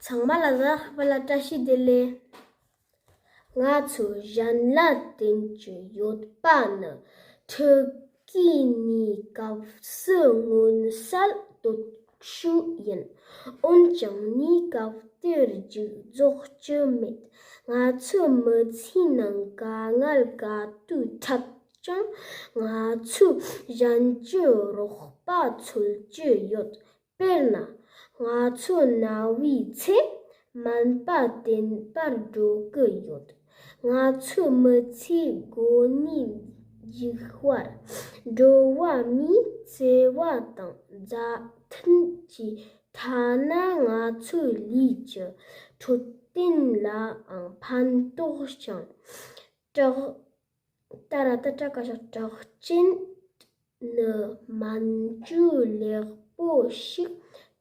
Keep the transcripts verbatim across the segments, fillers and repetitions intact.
ཚང་མ་ལ་ཟླ་བ་ལ་བཀྲ་ཤིས་བདེ་ལེགས། ང་ཚོ་གཞན་ལ་བརྟེན་གྱི་ཡོད་པ་ནི་ཕྲུ་གུའི་ནས་སྐབས་སུ་མངོན་གསལ་དོད་ཤོས་ཡིན། འོན་ཀྱང་ནས་སྐབས་དེར་མཇུག་རྫོགས་ཀྱི་མེད། ང་ཚོའི་མི་ཚེའི་ནང་དཀའ་ངལ་ག་དུས་འཕྲད་ཀྱང་ང་ཚོས་གཞན་གྱི་རོགས་པ་འཚོལ་གྱི་ཡོད། དཔེར་ན། ང་ཚོ་ན་བའི་ཚེ་སྨན་པ་བསྟེན་པར་འགྲོ་གི་ཡོད། ང་ཚོའི་མི་ཚེའི་མགོ་ནས་མཇུག་བར་འགྲོ་བ་མིའི་བརྩེ་བ་དང་མཛའ་མཐུན་གྱི་ཐ་ན་ང་ཚོའི་ལུས་ཀྱི་འཕྲོད་བསྟེན་ལའང་ཕན་ཐོགས་ཤིང་དྲག་ཏ་ར་ཏ་ཏྲ་ཀ་ཤ་དྲག་རྐྱེན་ནི་སྨན་བཅོས་ལེགས་པོ་ཞིག་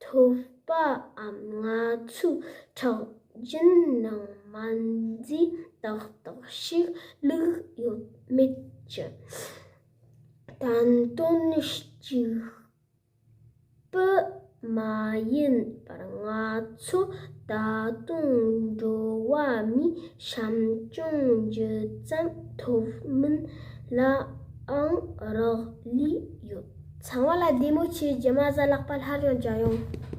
ཐོབ་པའམ་ང་ཚོའི་ཁྲག་རྒྱུན་ནང་སྨན་རྫས་ཏག་ཏག་ཞིག་བླུགས་ཡོད་མེད་ཀྱི་བསྟན་དོན་གཅིག་པུ་མ་ཡིན་པར་ང་ཚོ་ད་དུང་འགྲོ་བ་མིའི་བྱམས་སྐྱོང་ཇི་ཙམ་ཐོབ་མིན་ལའང་རག་ལས་ཡོད། ཚང་མ་ལ་བདེ་མོ་བྱོས། རྗེས་མ་གཟའ་ལྷག་པ་སླར་ཡང་མཇལ་ཡོང་།